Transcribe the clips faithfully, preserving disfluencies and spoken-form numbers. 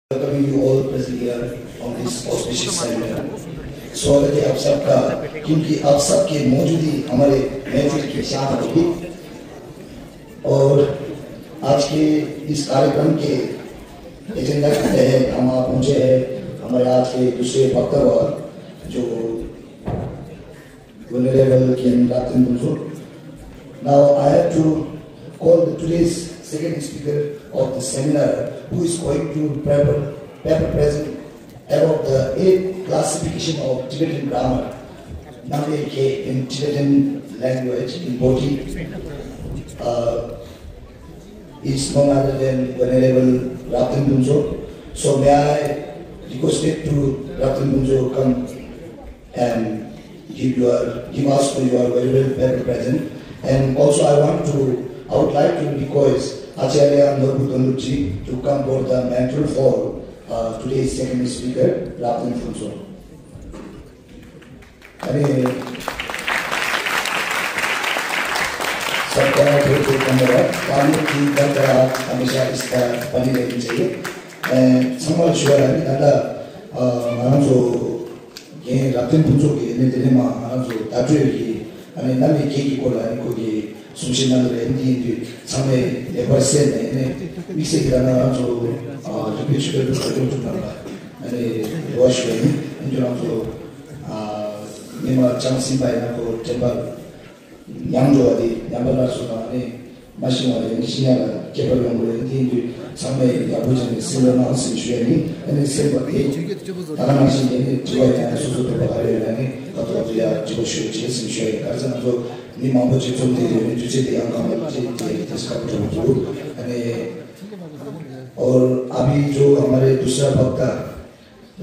Welcoming you all present here on this auspicious seminar. स्वागत है आप सबका, क्योंकि आप सबके मौजूदगी हमारे महफिल की शान होगी। और आज के इस कार्यक्रम के एजेंडा के तहत हम आप पहुंचे हैं हमारे आज के दूसरे वक्तव्य, जो Venerable K M Rabten Phuntsho. Now I have to call the today's second speaker of the seminar, who is going to paper, paper present about the eighth classification of Tibetan grammar, Namye Ge in Tibetan language in Boti. Uh, is none other than Venerable Rabten Phuntsho. So may I request it to Rabten Phuntsho come and give your, give us to your valuable paper present. And also I want to, I would like to request Acharya Norbu Tondukji to come for the mantle for, uh, today's second speaker, Rabten Phuntsho. अरे, सबका बहुत बहुत धन्यवाद। तालियों की गड़गड़ाहट हमेशा इस तरह बनी रहनी चाहिए। ཚང་མར་ཞུ་བ་ཡིན། ད་ལྟ་ང་རང་ཚོ་རྒན་རབ་བརྟན་ཕུན་ཚོགས་ཀྱིས་ནི་དེ་ནས་མ་ང་རང་ཚོ་བརྡ་སྤྲོད་ཀྱི་ཨ་ནི་གནམ་མེད་རྒྱལ་གྱི་སྐོར་ལ་ནི་ཁོ་གིས་གསུང་བཤད་གནང་གི་རེད། འདི་ཡིན་དུས་ཚང་མས་ལེགས་པར་གསན་ནས་ནི་དམིགས་བསལ་གྱི་ད་ང་རང་ཚོ་རིག་པའི་ཆོས་པའི་སློབ་གྲྭ་སློབ་ཕྲུག་རྣམས་ལ་ཨ་ནི་རེ་བ་ཞུ་བ་ཡིན། ཨ་ནི་ཁྱོད་རང་ཚོ་ཉི་མ་བྱང་སེམས་པ་ཡིན་ན་ཁོ་དྲན་པ། ཉམས་འགྲོ་བ་དེ་ཉམས་པ་སླར་གསོ་དང་ནི་མ་ཤི་བ་ལས་ནི་ཤི་ཡ་ལ་ཁྱད་པར་ཡོང་གི་རེད། དེ་ཡིན་དུས་ཚང་མས་ཡག་པོ་བྱས་ནས་སེམས་ལ་གནང་ཟིན་ཞུ་ཡ་ཡིན། ཨ་ནི་སེམས་པ་དེ་ད་ག་ནང་བཞིན་དེ་ནི་དྲི་བ་ཡང་ནས་སོ་སོ་འདོད་པ་ག་རེ་ཡོད་ན་ནི་ད་ཐོག་ཏུ་ཡ་དྲི་བ་ཞུ་བྱས་ཟིན་ཞུ་ཡ་ཡིན། ག་རེ་ཟེར་ན་ང་ཚོ་མི་མང་པོ་ཅིག་འཛོམས་བསྡད་ཡོད་ནི་དུས་ཚོད་དེ་ཡང་གང་ལ་ཅིག་དེ་དེ་སྐབས་འགྲོ་འདུག་ཨ་ནི་और अभी जो हमारे दूसरा वक्ता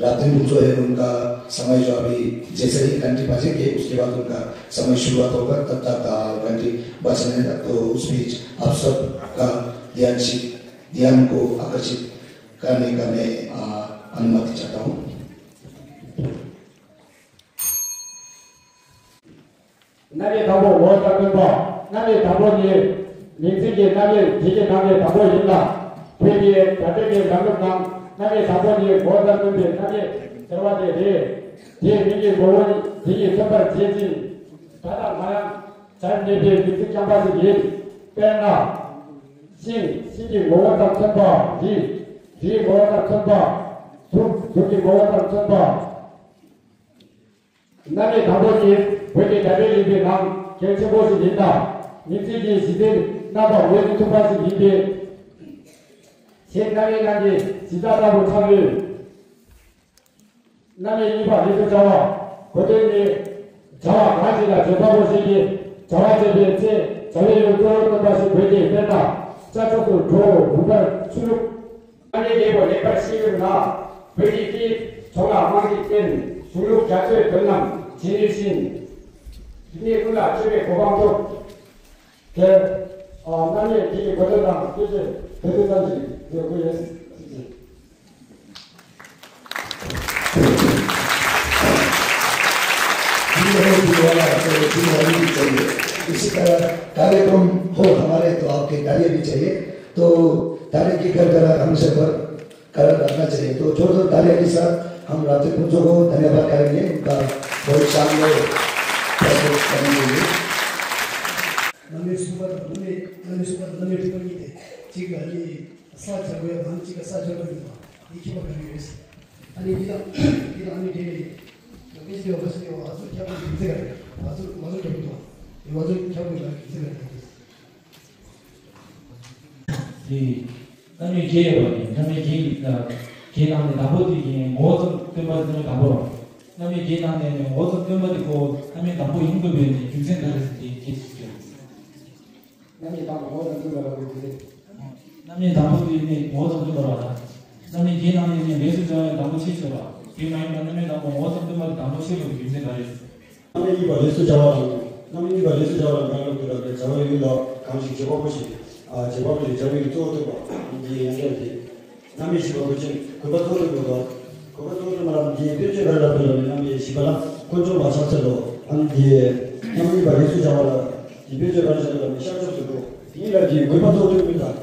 रातेंद्र जो है उनका समय जो अभी जैसे ही घंटी बजेंगे उसके बाद उनका समय शुरुआत होगा। तब तक आ, घंटी बजने तक तो उस बीच आप सब का ध्यान ध्यान को आकर्षित करने का मैं आ, अनुमति चाहता हूँ। རྣམ་དབྱེ་དང་པོ་ངོ་བོ་ལྟར་སྟོན་པ། རྣམ་དབྱེ་དང་པོ་ནི། མིང་ཚིག་གི་རྣམ་དབྱེ་དེ་གི་རྣམ་དབྱེ་དང་པོ་ཡིན་ལ། བོད་ཀྱི་བརྡ་སྤྲོད་ཀྱི་ལམ་ལུགས་ནང་རྣམ་དབྱེ་དང་པོ་ནི་ངོ་བོ་ལྟར་སྟོན་པའི་རྣམ་དབྱེ་ཟེར་བ་དེ་རེད། དེའི་མིང་གི་ངོ་བོ་ནི་དེ་ཉིད་མཚོན་པར་བྱེད་ཅིང་། སྒྲ་དང་མ་ཡང་སྦྱར་ནུས་པའི་མིང་ཚིག་རྐྱང་པ་ཞིག་ཡིན། དཔེར་ན། ཤིང་། ཤིང་གི་ངོ་བོ་ལྟར་མཚོན་པ། རི། རིའི་ངོ་བོ་ལྟར་མཚོན་པ། གཟུགས། གཟུགས་ཀྱི་ངོ་བོ་ལྟར་མཚོན་པ། རྣམ་དབྱེ་དང་པོ་ནི་བོད་ཀྱི་བརྡ་སྤྲོད་རིག་པའི་ནང་གལ་ཆེན་པོ་ཞིག་ཡིན་ལ། མིང་ཚིག་གི་གཞི་རྟེན་རྣམ་པ་ངོས་འཛིན་ཐུབ་པ་ཞིག་ཡིན་པས། ཞེས་རྣམ་དབྱེ་རྣམས་ཀྱི་གཞི་རྩ་ལྟ་བུར་ཆགས་ཡོད། རྣམ་དབྱེ་གཉིས་པ་ལས་སུ་བྱ་བ། གོ་དོན་ནི། བྱ་བ་གང་ཞིག་ལ་བརྗོད་པ་པོ་ཞིག་གིས་བྱ་བ་བྱེད་པའི་ཚེ་བྱ་བའི་ཡུལ་གཙོ་བོར་སྟོན་པ་ཞིག་དགོས་ཏེ། དཔེར་ན། ཤར་ཕྱོགས་སུ་འགྲོ། འོང་བར་ཆུ་བླུགས། རྣམ་དབྱེ་བརྒྱད་པོ་ལེགས་པར་ཤེས་པའི་ངང་། བོད་ཀྱི་སྐད་ཡིག་སྦྱོང་བ་དམངས་ཀྱི་རྟེན་གཞུང་ལུགས་རྒྱ་མཚོའི་དོན་རྣམས་བྱེད་ནུས་ཤིང་། རིག་གནས་ཀུན་ལ་དཔྱོད་པའི་གོ་འཕང་ཐོབ། དེར། རྣམ་དབྱེ་དེ་ཡི་གོ་དོན་དང་དཔེ་ཆ་དེ་ཚོ་ཙམ་ཞིག་བརྗོད་དགོས་ཡོད། इसी तरह कार्यक्रम हो हमारे, तो आपके तालियां भी चाहिए। तो ताली की गड़गड़ाहट हमेशा बरकरार रखना चाहिए। तो जोरदार तालियां के साथ हम रात्रि पुंजों को धन्यवाद करेंगे, उनका बहुत शानदार प्रस्तुत करने के लिए। རྣམ་དབྱེ་གསུམ་པ་དང་རྣམ་དབྱེ་རྣམ་དབྱེ་གསུམ་པ་རྣམ་དབྱེ་དྲུག་པ་གཉིས་ཏེ། གཅིག་ལ་ནི་ས་བྱ་དགོས་པ་དང་གཅིག་ལ་ས་བྱ་དགོས་པ་འདི་ཁྱད་པར་ག་རེ་ཡོད། ཨ་ནི་འདི་དང་འདི་དང་ཨ་ནི་འདི་ནི་དཔེ་ཆ་འདི་བ་ས་འདི་བ་ཚོ་ཁྱབ་པའི་རྒྱུ་མཚན་ག་རེ། བ་ཚོ་བ་ཚོ་ཁྱབ་པའི་བ་ཚོ་ཁྱབ་པའི་རྒྱུ་མཚན་ག་རེ། དེ། རྣམ་དབྱེ་བརྒྱད་ཡོད་པ་ཡིན། རྣམ་དབྱེ་བརྒྱད་ཡིན། བརྒྱད་ནང་ནས་དང་པོ་དེ་ཡིན། ངོ་བོ་ཙམ་སྟོན་པ་རྣམ་དབྱེ་དང་པོ་རང་། རྣམ་དབྱེ་བརྒྱད་ནང་ནས་ནི་ངོ་བོ་ཙམ་སྟོན་པ་དེ་ཁོ་རྣམ་དབྱེ་དང་པོ་ཡིན་དགོས་པའི་ནི་རྒྱུ་མཚན་ག་རེ་ཟེར་དེ་བརྒྱད་ཅིག་ཡོད། རྣམ་དབྱེ་དང་པོ་ངོ་བོ་ཙམ་སྟོན་པ་རང་གི་རྒྱུ་མཚན། རྣམ་དབྱེ་དང་པོ་དེ་ནི་ངོ་བོ་ཙམ་སྟོན་པ་རང་ལ། རྣམ་དབྱེ་བརྒྱད་ནང་ནས་ནི་ལས་སུ་བྱ་བ་དང་པོ་ཆེ་ཤོས་ལ། དེ་མ་ཡིན་པར་རྣམ་དབྱེ་དང་པོ་ངོ་བོ་ཙམ་སྟོན་པ་དེ་དང་པོ་ཆེ་དགོས་པའི་རྒྱུ་མཚན་ག་རེ་ཡོད། རྣམ་དབྱེ་གཉིས་པ་ལས་སུ་བྱ་བ་དང་། རྣམ་དབྱེ་གཉིས་པ་ལས་སུ་བྱ་བ་ལ་ངན་ལོག་གི་ལབ་པའི་བྱ་བའི་ཡུལ་ལ་གང་ཞིག་བྱེད་པ་པོ་ཞིག་ཨ། བྱེད་པ་པོ་ཞིག་བྱ་བའི་ཡུལ་གཙོ་བོ་སྟོན་པ་འདི་ཡང་འདྲ་སྟེ། རྣམ་དབྱེ་བཞི་པ་དགོས་ཅན་དགོས་པ་གཙོ་བོ་སྟོན་དགོས་པ། དགོས་པ་གཙོ་བོ་སྟོན་པ་ལ་འདིའི་དཔེ་བརྗོད་ག་རེ་ལབ་དགོས་ལབ་ན། རྣམ་དབྱེ་བཞི་པ་ལ་དཀོན་མཆོག་མ་ཆགས་ཚེ་ལོ། ཨ་ནི་འདི་རྣམ་དབྱེ་གཉིས་པ་ལས་སུ་བྱ་བ་ལ་འདི་དཔེ་བརྗོད་ག་རེ་ལབ་དགོས་ལབ་ན། ཤར་ཕྱོགས་སུ་འགྲོ། དེ་ལ་འདིའི་དགོས་པ་གཙོ་བོ་སྟོན་དགོས་ལ།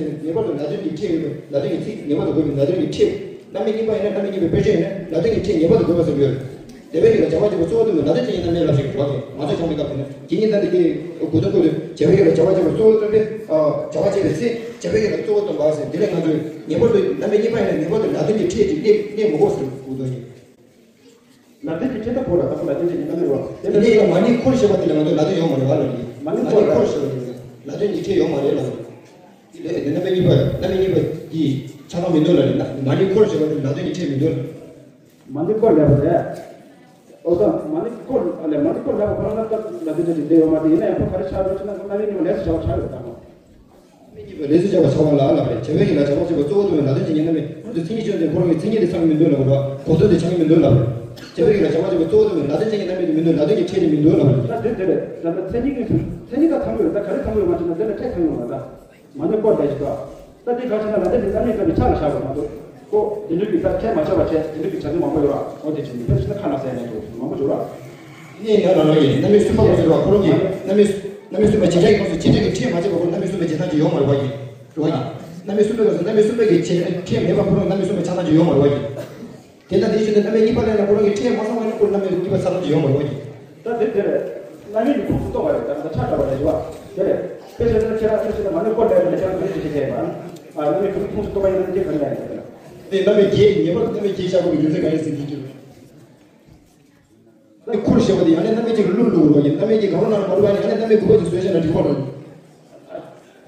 ཟེར་ན་ངེས་པར་དུ་ལ་དོན་གྱི་ཕྲད་ཡོད་པའི་ལ་དོན་གྱི་ཚིག་ངེས་པར་དུ་དགོས་པའི་ལ་དོན་གྱི་ཕྲད། རྣམ་དབྱེ་གཉིས་པ་ཡིན་ན་རྣམ་དབྱེ་གཉིས་པའི་དཔེ་བརྗོད་ཡིན་ན་ལ་དོན་གྱི་ཕྲད་ངེས་པར་དུ་དགོས་པ་ཟེར་གྱི་ཡོད། དེ་བས་ཀྱི་ལ་བྱ་བ་བྱེད་པ་གཙོ་བོ་དུ་མི་ལ་དོན་ཅན་གྱི་རྣམ་དབྱེ་ལབ་ཞིག་གོ་གི་ང་ཚོ་ཆགས་མི་སྐབས་དེ་ནི་རྒྱན་གཉིས་ལྡན་དེ་གའི་གོ་དོན་ཁོ་དོན་བྱ་བའི་ལ་བྱ་བ་བྱེད་པ་གཙོ་བོ་སྟོན་པས་བྱ་བ་བྱེད་པའི་ཚེ་བྱ་བའི་ལ་གཙོ་བོ་སྟོན་པ་ཟེར་འདི་ལས་ང་ཚོས་ངེས་པར་དུ་རྣམ་དབྱེ་གཉིས་པ་ཡིན་ན་ངེས་པར་དུ་ལ་དོན་གྱི་ཕྲད་ཅིག་སླེབས་སླེབས་མི་དགོས་ཟེར་གོ་དོན་ཡིན། ལ་དོན་གྱི་ཕྲད་ད་བོ་ལ་ད་བོ་ལ་དོན་གྱི་རྣམ་དབྱེ་རོ། དེ་ལས་ཡང་མ་ཎི་འཁོར་ཞེས་པ་དེ་ལ་ང་ཚོ་ལ་དོན་ཡོད་མ་རེད་བ་ལ་ནི། མ་ཎི་འཁོར་ཞེས་པ་དེ་ལ་དོན་གྱི་ཕྲད་ཡོད་མ་རེད་ལ། དེ་ལས་དེ་རྣམ་པ་གཉིས་པ་རྣམ་པ་གཉིས་པ་གི་ཆ་ཚང་མི་འདུག་ལ་ནི། མ་ཎི་འཁོར་ཞེས་པ་དེ་ལ་དོན་གྱི་ཕྲད་མི་འདུག་ལ། མ་ཎི་འཁོར་ལབ་པ་རེད། ཨོ་ད་མ་ཎི་འཁོར་ཨ་ལས་མ་ཎི་འཁོར་ལབ་པ་ཁོ་རང་ལ་ད་ལ་དོན་གྱི་ཕྲད་ཡོད་མ་རེད། ཡིན་ན་ཡང་ཁོ་ག་རེ་ཆགས་ཡོད་ཅེ་ན་ཁོ་རྣམ་པ་གཉིས་པ་ལས་སུ་བྱ་བ་ཆགས་ཡོད་ད་མ། རྣམ་པ་གཉིས་པ་ལས་སུ་བྱ་བ་ཆགས་པ་ལ་ལབ་རེད། བྱ་བའི་ཡིན་ལ་བྱ་བ་བྱེད་པ་གཙོ་བོ་དུ་ལ་དོན་གྱི་རྣམ་དབྱེ་ཁོ་ཚོ་མཚན་ཉིད་ཅན་དེ་ཁོ་རང་གི་མཚན་ཉིད་དེ་ཚང་གི་མི་འདུག་ལ་རོ། གོ་དོན་དེ་ཆགས་ཀྱི་མི་འདུག་ལ་རོ། བྱ་བའི་ཡིན་ལ་བྱ་བ་བྱེད་པ་གཙོ་བོ་དུ་ལ་དོན་གྱི་རྣམ་དབྱེ་དེ་མི་འདུག་ལ་དོན་གྱི་ཕྲད་དེ་མི་འདུག་ལ་རོ། ད་དེ་དེ་རེད། ད་ལྟ་མཚན་ཉིད་ཀྱི་མཚན་ཉིད་ད་ཚང་གི་ཡོད་ད་ག་རེ་ཚང་གི་ཡོད་མ་ཅེ་ན་དེ་ལ་ཕྲད་ཚང་གི་ཡོད་མ་ད། མ་ཎི་བསྐོར་བསྡད་ཅིག་ད། ད་དེ་ག་ཅི་ན་ལ་དེ་ནི་རྣམ་དབྱེ་སྐབས་ཀྱི་ཆ་ལ་བཞག་པ་མ་གཏོགས། ཁོ་དེ་འདྲ་གི་ད་ཁྱད་མ་ཆགས་པ་བྱས་དེ་འདྲ་གི་བྱ་དུས་མང་པོ་ཡོད་ར། འོ་དེ་ཅི་ནི་ཕེབས་ཕྱིན་ན་ཁ་ན་ཟས་ནས་འགྲོ་མང་པོ་ཡོད་ར། ནས་ཡང་ལ་ལ་ཡིན་རྣམ་དབྱེ་གསུམ་པ་ཁོ་ཚོ་ར་ཁོ་རང་གི་རྣམ་དབྱེ་རྣམ་དབྱེ་གསུམ་པ་བྱེ་བྲག་གི་ཁོངས་སུ་བྱེ་བྲག་གི་ཕྲད་མ་བྱས་པ་ཁོ་རྣམ་དབྱེ་གསུམ་པའི་བྱེ་ཐང་ཅིག་ཡོད་མ་རེད་བ་ཡིན། རེད་བ་ཡིན། རྣམ་དབྱེ་གསུམ་པའི་སྐབས་སུ་རྣམ་དབྱེ་གསུམ་པའི་གི་བྱེ་ཕྲད་མེད་པ་ཁོ་རང་རྣམ་དབྱེ་གསུམ་པའི་ཆ་ཚང་ཅིག་ཡོད་མ་རེད་བ་ཡིན། དེ་ལྟར་དེའི་ཕྱིར་དུ་རྣམ་དབྱེ་གཉིས་པ་ལས་ན་ཁོ་རང་གི་ཕྲད་མ་ཚང་བ་ཡིན་ན་ཁོ་རྣམ་དབྱེ་གཉིས་པ་ཆ་ཚང་ཅིག་ཡོད་མ་རེད་བ་ཡིན། ད་དེ་དེ་རེད། རྣམ་དབྱེ་གི་ཁོངས་སུ་གཏོགས་པ་རེད། ད་ལྟ་ཆ་འདྲ་བ་རེད་ཞུ་བ། དེ་རེད། དཔེ་ཆ་དེ་ཁྱེད་རང་ཁྱེད་ཆེ་ན་མ་ཎི་བསྐོར་ལས་པའི་ཁྱེད་རང་ག་རེ་ཞིག་བྱེད་ཀྱི་ཡིན་པ། ཨ་རྣམ་དབྱེ་གི་ཁོངས་སུ་གཏོགས་པ་ཡིན་ན་དེ་ག་རེ་ལ་ཡིན་པ་དེ་ལ། དེ་རྣམ་དབྱེ་བརྒྱད་ངེས་པར་དུ་རྣམ་དབྱེ་བརྒྱད་བཞག་དགོས་པའི་རྒྱུ་མཚན་ག་རེ་ཟེར་གྱི་འདུག་རྣམ་དབྱེ་འཁོར་ཞེས་པ་དེ་ཡང་ན་རྣམ་དབྱེ་གཅིག་གི་ལུགས་ལུགས་རོ་ཡིན། རྣམ་དབྱེ་གཅིག་གང་རུང་ལ་མ་རུང་བ་ཡིན། ཡང་ན་རྣམ་དབྱེ་དགུ་པ་ཅིག་བཟོས་བྱས་ན་འགྲིག་གོ་རོ།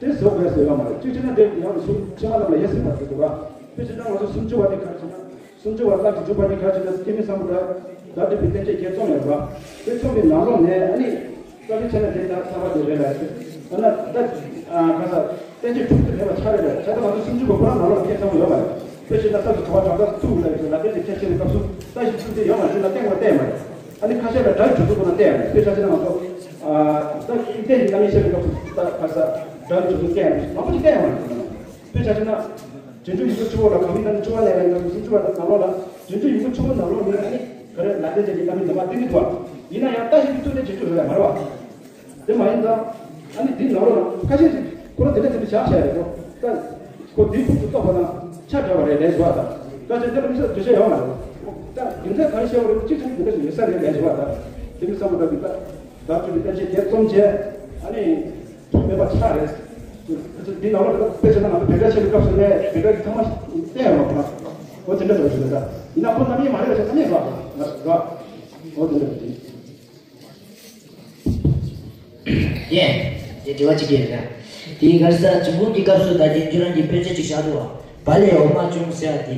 དེ་བཟོ་དགོས་ཟེར་ཡོད་མ་རེད། གཅིག་བྱས་ན་དེ་ཡང་ན་སུམ་ཕྱི་མ་རྣམས་ལ་ཡ་སྲིད་པ་ཟེར་འདུག་ག་དཔེ་ཆ་ནང་ང་ཚོ་སུམ་ཅུ་པ་དེ་ག་རེ་བྱས་ན། སུམ་ཅུ་པ་རྟགས་ཀྱི་འཇུག་པ་དེ་ག་རེ་བྱས་ན་སྐྱེ་མེད་ཚངས་པ་དང་བདག་སྒྲིབ་པའི་བསྟན་བཅོས་བརྒྱད་རྩོམ་ཡོད་རེད་བ། དེ་རྩོམ་པའི་ནང་ལོགས་ནས་ཨ་ནི། རྩ་བའི་ཆ་ནས་དེ་ལྟར་ཚང་བ་དེ་རེད་ལ། ཨ་ན་ད་ག་ས་བསྟན་བཅོས་དྲུག་ཏུ་རེད་བ་ཆགས་རེད་ལ། ཆ་ཚང་ང་ཚོ་སུམ་ཅུ་པ་ཁོ་རང་ནང་ལོགས་ལ་སྐད་ཚང་བ་ཡོད་མ་རེད། དཔེ་བཤད་ན་ས་སུ་དྲི་བ་དྲང་ཐག་ཚུགས་ལ་ཡོད་ལ་དེ་ལས་ཁྱད་ཆེ་བའི་སྐབས་སུ་ལྟ་ཞིབ་ཚུལ་དེ་ཡོད་མ་རེད་ན་གཏན་ལ་གཏན་མ་རེད། ཨ་ནི་ཁ་ཤས་ལ་སྒྲ་འཇུག་ཚུལ་ཁོ་ན་གཏན་མ་རེད། དཔེ་ཆ་ཆ་ན་ང་ཚོ་ད་གཏན་གྱི་རྣམ་དབྱེ་བཤད་པའི་སྐབས་སུ་ད་ག་ས་སྒྲ་འཇུག་ཚུལ་གཏན་མ་རེད། མང་པོ་ཞིག་གཏན་མ་རེད། དཔེ་ཆ་ཆ་ན། རྗེས་འཇུག་ཡིག་འབྲུ་ཆུ་བོ་ལ་གང་མིན་ན་ནི་བཅུ་པ་ལས་རེད་ན་སུམ་ཅུ་པ་ནང་ལོགས་ལ་རྗེས་འཇུག་ཡིག་འབྲུ་ཆུ་བོ་ནང་ལོགས་ནི་ཨ་ནི་ག་རེ་ལ་དེ་ཅན་གྱི་རྣམ་སྨིན་འདུན་མ་བསྟན་གྱི་འདུག་བ། ཡིན་ན་ཡང་ལྟ་ཞིབ་ཀྱི་ཚུལ་དེ་རྗེས་འཇུག་རེད་མ་རེད་བ། དེ་མ་ཡིན་ཙང་ཨ་ནི་འདི་ནང་ལོགས་ལ་ཁ་ཤས་ཤིག་ཁོ་རང་དེ་འདྲ་དེ་འདྲ་བཞག་བཞག་རེད་དོ། ད་ཁོ་འདིའི་ཁུངས་སུ་གཏོགས་པ་དང་ཆ་འདྲ་བ་རེད་ལས་བྱུང་བ་དང་། ཁ་ཤས་དེ་ལ་མི་ཤེས་འདོད་བྱ་ཡོད་མ་རེད། ད་རྒྱུ་མཚན་གང་བཤད་པ་རེད། གཅིག་ཀྱང་དེ་འདྲ་ཞིག་ཡོད་ས་རེད་ལས་བྱུང་བ་དང་། དེ་མི་བསམ་པ་ད་འདི་ད་བདག་སྤྱོད་ཀྱི་བསྟན་བཅོས་དེ་རྩོམ་བྱས་ཨ་ནི། ཐུགས་མེད་པ་ཆགས་རེད། འདི་ནང་ལ་དཔེ་ཆ་ནང་ལ་བེ་ཀ་ཆེ་བའི་སྐབས་སུ་ནས་བེ་ཀ་གི་ཐ་མ་བསྟན་ཡོད་པ། ཨོ་དེ་འདྲ་ཟེར་བ་ཞིག་རེད་ད། ཡིན་ན་ཁོ་རྣམ་དབྱེ་མ་རེད་པ་ཞེས་ཨ་ནེ་ར་ར། ཨོ་དེ་འདྲ་རེད། ཡེ། དེ་དྲི་བ་གཅིག་གི་རེད། དེའི་ག་རེ་ཟེར་འབྱུང་ཁུངས་ཀྱི་སྐབས་སུ་ད་གིན་ཁྱོད་རང་གིས་དཔེར་བརྗོད་ཅིག་བཞག་འདུག་བ། བ་ལས་འོ་མ་བྱུང་ཟེར་ཡ་དེ།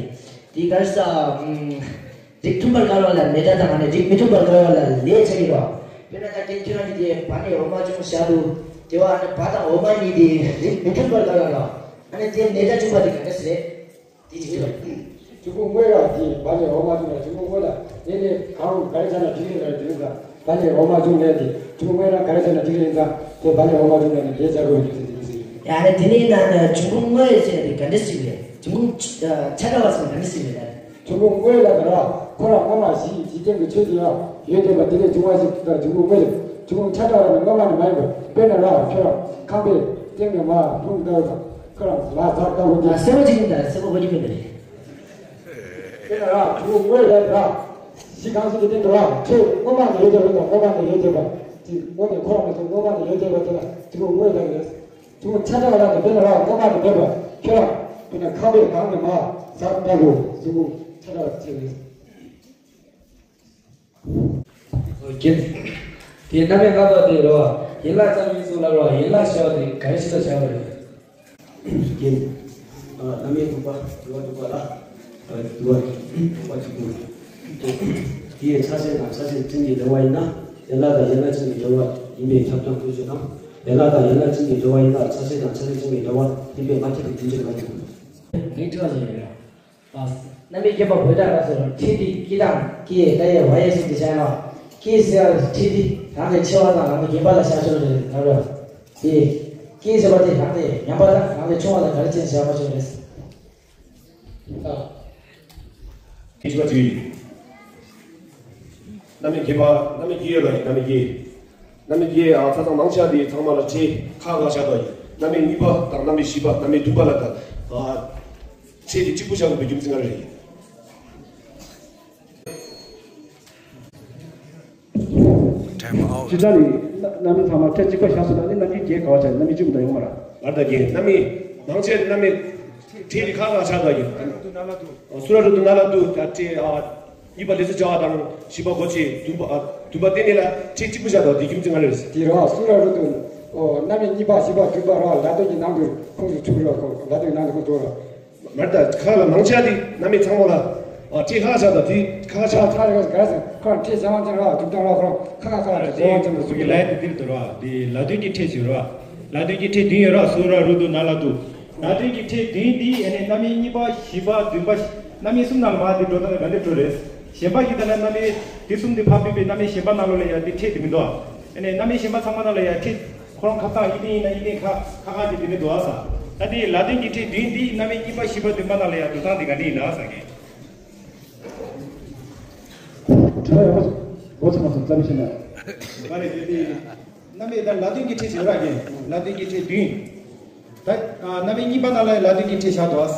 དེའི་ག་རེ་ཟེར། རིགས་མཐུན་པར་དཀར་བ་ལ་མེ་སྒྲ་དང་ཨ་ནི་རིགས་མི་མཐུན་པར་དཀར་བ་ལ་ལས་ཆགས་ཀྱི་རེད་བ། དཔེར་ན་ད་གིན་ཁྱོད་རང་གིས་དེ་བ་ལས་འོ་མ་བྱུང་བཞག་འདུག་དེ་བ་ཨ་ནི་བ་དང་འོ་མ་གཉིས་དེ་རིགས་མི་མཐུན་པར་དཀར་བ་ལ། ཨ་ནི་དེ་མེ་སྒྲ་བྱུང་བ་དེ་ག་འདྲ་ཟེར། དེ་གཅིག་རེད། འབྱུང་ཁུངས་དངོས་ར་དེ་བ་ལས་འོ་མ་བྱུང་བ། འབྱུང་ཁུངས་དངོས་ལ་དེ་ནི་གང་རུང་ག་རེ་བྱས་ན་འགྲིག་རེད་ལ་དེ་རིང་ཙང་བ་ལས་འོ་མ་བྱུང་ལས་དེ་འབྱུང་ཁུངས་དངོས་ར་ག་རེ་བྱས་ན་འགྲིག་རེད་ཙང་དེ་བ་ལས་འོ་མ་བྱུང་ལས་ནི་ལས་བྱ་དགོས་རྒྱུ་དེ་དེ་གི་ཟེར། ཡ་ནི་དེ་ནི་ན་ན་འབྱུང་ཁུངས་དངོས་ཟེར་ཡ་དེ་ག་འདྲ་ཞིག་རེད། འབྱུང་ཁུངས་ཆ་འདྲ་བ་ཟེར་ན་ག་འདྲ་ཞིག་རེད་ད། འབྱུང་ཁུངས་དངོས་ལ་དེ་ར་ཁོ་རང་སྔོན་མ་གཞི་འཇིག་རྟེན་གྱི་ཆོས་དེ་ཡང་ཡོད་བསྡད་པ་དེ་ལས་བྱུང་བ་ཞིག་དང་འབྱུང་ཁུངས་དངོས་རེད། འབྱུང་ཁུངས་ཆ་འདྲ་བ་ནི་སྔོན་མ་ནས་མ་ཡིན་པ། དཔེར་ན་ར་ཁྱོད་རང་ཁང་པའི་སྟེང་ནས་མར་ལྷུང་བཏང་བ་དང་། ཁོ་རང་ལ་ཟག་ལྟ་བུ་དེ། ཨ་གསལ་པོ་ཅིག་ཡིན་ད། གསལ་པོ་གོ་རྒྱུ་མེད་པ་རེད། དེ་ལ་ར་དྲུག་དངོས་ལས་ར། གཞི་གང་ཞིག་གི་སྟེང་དུ་ར་ཁྲེ་སྔོན་མ་ནས་ཡོད་ཀྱང་རེད་དང་སྔོན་མ་ནས་ཡོད་ཀྱང་རེད་པ། དེ་དངོས་ནས་ཁོ་རང་མི་ཚོ་སྔོན་མ་ནས་ཡོད་ཀྱང་རེད་དེ་ལ་དྲུག་དངོས་ལས་རེད། དྲུག་ཆ་འདྲ་བ་ར་དེ་དཔེར་ན་ར་སྔོན་མ་ནས་མེད་པ། ཁྱོད་རང་དཔེར་ན་ཁང་པའི་སྒང་ནས་མར་ཟག་ལྟ་བུ་དྲུག་ཆ་འདྲ་བ་དེ་རེད། རྒན། དེ་རྣམ་དབྱེ་ལྔ་པ་དེ་རེད་བ། ཡན་ལག་ཙམ་ཡིན་གསུངས་ལབ་རེད་བ། ཡན་ལག་ཞེས་པ་དེ་ག་རེ་ཞིག་ལ་བྱ་བ་རེད། རྒན། ཨ། རྣམ་དབྱེ་དྲུག་པ་དྲུག་པ་དྲུག་པ་ལ། ཨ། དྲུག་པ་དྲུག་པ་གཅིག་པུ། དེ་ཡི་ཆ་ཤས་དང་ཆ་ཤས་ཅན་གྱི་འབྲེལ་བ་ཡིན་ན་ཡན་ལག་དང་ཡན་ལག་ཅན་གྱི་འབྲེལ་བ་ཡིན་པས་ཁྱབ་ཀྱང་ཁུལ་ཆོས་དང་། ཡན་ལག་དང་ཡན་ལག་ཅན་གྱི་འབྲེལ་བ་ཡིན་ན་ཆ་ཤས་དང་ཆ་ཤས་ཅན་གྱི་འབྲེལ་བ་ཡིན་པས་མ་ཁྱབ་པའི་རྒྱུ་མཚན་མ་ཡིན། ངའི་དྲི་བ་ཞིག་ཡོད། ཨ། རྣམ་དབྱེ་བརྒྱད་པ་བོད་ད་ག་ཟེར་ཁྲེ་ཏི་ཀི་དང་ཀི་ད་ཡེ་བ་ཡེ་ཟེར་ཏེ་བྱ་ཡ་ལ། ཀི་ཟེར་ཁྲེ་ཏི་རང་གི་ཆེ་བ་དང་རང་གི་རྒན་པ་ལ་བཞག་ཆོག་རེད་ལབ་རེད། དེ་ཀི་ཟེར་བ་དེ་རང་གི་ཉམས་པ་དང་རང་གི་ཆུང་བ་ལ་ག་རེ་བྱས་ནས་བཞག་མ་ཆོག་རེད། ཨ། དེ་ཞུ་བ་དུས། རྣམ་དབྱེ་བརྒྱད་པ། རྣམ་དབྱེ་བརྒྱད་ཡོད་ལ་རྣམ་དབྱེ་བརྒྱད། རྣམ་དབྱེ་བརྒྱད། ཨ། ཆ་ཚང་མང་ཆེ་བ་དེ་ཚང་མ་ལ་ཁྲེ་ཁ་ཁ་བཞག་པ་ཡིན། རྣམ་དབྱེ་གཉིས་པ་དང་རྣམ་དབྱེ་བཞི་པ། རྣམ་དབྱེ་བདུན་པ་ལ་ད། ཨ། ཁྲེ་དེ་གཅིག་པུ་བཞག་དགོས་པའི་རྒྱུ་མཚན་ག་རེ་རེད། ཇི་ལྟར་ཡིན། རྣམ་དབྱེ་ཚང་མ་ཁྲེ་གཅིག་པ་བཞག་སོང་ན་ནི་རྣམ་དབྱེ་བརྒྱད་ག་བ་བྱས་རྣམ་དབྱེ་བཅུ་མི་འདྲ་ཡོང་མ་ར། ལར་ད་རྒན། རྣམ་དབྱེ་མང་ཆེ་རྣམ་དབྱེ་ཁྲེ་དེ་ཁ་ཁ་བཞག་པ་ཡིན། སུ་ར་རུ་དུ་ན་ལ་དུ་ད་ཁྲེ། ཨ། གཉིས་པ་ལས་སུ་བྱ་བ་དང་བཞི་པ་གོ་ཆེ། བདུན་པ། ཨ། བདུན་པ་སྟེང་ནས་ལ་ཁྲེ་གཅིག་པུ་བཞག་དང་དེ་རྒྱུ་མཚན་ག་རེ་རེད། དེ་ར་སུ་ར་རུ་དུ། ཨོ། རྣམ་དབྱེ་གཉིས་པ་བཞི་པ་བདུན་པ་ར་ལ་དོན་གྱི་ནང་དུ་ཁོངས་སུ་ཆུད་ར། ཁོ་ལ་དོན་གྱི་ནང་དུ་ཁོངས་གཏོགས་ར། མར་ད་ཁ་ལ་མང་ཆེ་དེ་རྣམ་དབྱེ་ཚང་མ་ལ། ཨ། ཁྲེ་ཁ་བཞག་དང་དེ་ཁ་ཆ་ཚ་རེ་ག་ཟེར་ཁོ་ཁྲེ་བྱ་བ་ཅན་ར་གྲུབ་སྟངས་ར་ཁོ་ར་ཁ་ཁ་ཁ་ར་བྱ་བ་ཅན་དུ་གཟུགས་ཀྱི་ལས་དེ་འདིར་དུ་ར། དེ་ལ་དོན་གྱི་ཁྲེ་ཞིག་ར། ལ་དོན་གྱི་ཁྲེ་བདུན་ཡོད་ར། སུ་ར་རུ་དུ་ན་ལ་དུ། ལ་དོན་གྱི་ཁྲེ་བདུན་འདི་ཨ་ནི་རྣམ་དབྱེ་གཉིས་པ་བཞི་པ་བདུན་པ། རྣམ་དབྱེ་གསུམ་ནང་ལ་མ་དེ་འགྲོ་སྟངས་ག་འདྲ་འགྲོ་རེད། གཞན་པ་ཞིག་ལྟར་ན་རྣམ་དབྱེ་དེ་གསུམ་དེ་ཕར་ཕུད་པའི་རྣམ་དབྱེ་གཞན་པ་ནང་ལོགས་ལ་ཡང་དེ་ཁྲེ་དེ་མི་འདུག་ཨ་ནི་རྣམ་དབྱེ་གཞན་པ་ཚང་མ་ནང་ལ་ཡང་ཁྲེ་ཁོ་རང་ཁ་བཏགས་ཨི་ཏི་ཡིན་ན་ཨི་ཏི་ཁ་ཁ་ཁ་དེ་དེ་མི་འདུག་ཨ་ས། ད་དེ་ལ་དོན་གྱི་ཁྲེ་བདུན་འདི་རྣམ་དབྱེ་གཉིས་པ་བཞི་པ་བདུན་པ་ནང་ལ་ཡང་འགྲོ་སྟངས་དེ་ག་འདྲ་ཡིན་ན་ས་གི། དྲི་བ་ཡག་པོ་འགོ་ཚུགས་མ་སོང་ཙམ་ཞིག་ན། མ་རེད་དེ་དེ། རྣམ་དབྱེ་ད་ལ་དོན་གྱི་ཁྲེ་ཞེས་ར་གི། ལ་དོན་གྱི་ཁྲེ་བདུན། ད། ཨ། རྣམ་དབྱེ་གཉིས་པ་ནང་ལ་ལ་དོན་གྱི་ཁྲེ་བཞག་འདུག་ཨ།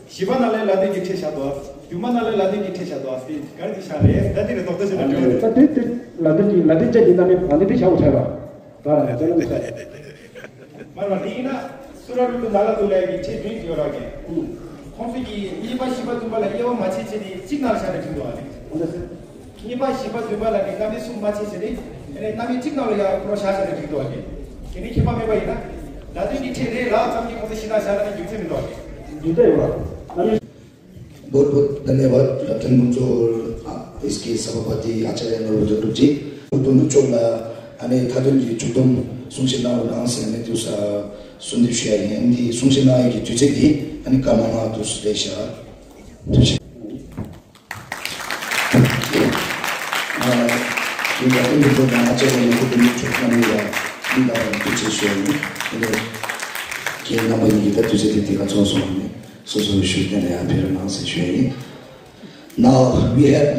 བཞི་པ་ནང་ལ་ལ་དོན་གྱི་ཁྲེ་བཞག་འདུག་ཨ། བདུན་པ་ནང་ལ་ལ་དོན་གྱི་ཁྲེ་བཞག་འདུག་ཨ། དེ་ག་རེ་དེ་བཞག་རེད། ད་དེ་རེད་རྡོག་རྡོག་བྱས་ན་འགྲིག་གི་རེད། ད་དེ་དེ་ལ་དོན་གྱི་ལ་དོན་ཅན་གྱི་རྣམ་དབྱེ་ཨ་ནི་དེ་བཞག་འོ་ཆགས་ལ། ད་ར་དེ་ལ་མི་ཚད། མ་རེད་བ། དེ་ཡིན་ན་སུ་ར་རུ་དུ་ན་ལ་དུ་ལས་ཀྱི་ཁྲེ་བདུན་ཡོད་ར་གི། ཁོང་ཚོས་ཀྱི་གཉིས་པ་བཞི་པ་བདུན་པ་ལ་དབྱེ་བ་མ་ཕྱེ་བྱས་ནས་གཅིག་ནང་བཞག་ན་འགྲིག་འདུག་ཨ་ནི། གཉིས་པ་བཞི་པ་བདུན་པ་ལ་ནི་རྣམ་དབྱེ་གསུམ་མ་ཕྱེ་བྱས་ནས་ཨ་ནི་རྣམ་དབྱེ་གཅིག་ནང་ལ་ཡང་ཁོ་རང་བཞག་བཞག་ན་འགྲིག་འདུག་ཨ་ནི། དེ་ནི་ཁྱད་པར་མེད་པ་ཡིན་ན། ལ་དོན་གྱི་ཁྲེ་རེད་ར་ཙམ་གྱིས་ཁོང་ཚོ་ཕྱི་ནང་བཞག་ན་ནི་རྒྱུ་མཚན་མི་འདུག་ཨ་ནི། རྒྱུ་མཚན་ཡོད་པ། རྣམ་དབྱེ། བོད་བོད་ད་ནས་བ་ཐོན་ཁུངས་གཙོ་བོ་ཨ་ཨེས་ཀེ་ས་བ་པ་ཏི་ཨ་ཅཱརྱ་ནོར་བུ་དོན་གྲུབ་ཀྱིས་བོད་དོན་ནུབ་ཕྱོགས་ལ་ཨ་ནི་མཐའ་དོན་གྱི་མཇུག་སྡོམ་གསུང་བཤད་གནང་བ་དང་ཟེར་ནས་དུས་ས་གསོལ་འདེབས་ཞུ་ཡ་ཡིན། འདི་གསུང་བཤད་གནང་ཡ་གི་དུས་ཚིགས་འདི་ཨ་ནི་སྐར་མ་ལྔ་དུས་སུ་སྤྲད་ཤག་ཐུགས་རྗེ་ཆེ། ཨ། དེ་ལ་ཨ་ནི་བོད་དང་ཨ་ཅག་གི་ལས་ཁུངས་དེ་ནི་ཕྱོགས་གང་ནས་ཡང་མི་ལ་ཐུགས་རྗེ་ཆེ་ཞུ་ཡ་ཡིན། དེ་ནས་ཁྱེད་རྣམ་པ་གཉིས་ཀྱིས་ད་དུས་ཚོད་དེ་དེ་ག་ཚོགས་སོང་ནས་སོ་སོའི་ཤུགས་བསྟན་ནས་ཡང་ཕེབས་རོགས་གནང་ཟེར་ཞུ་ཡ་ཡིན། Now we have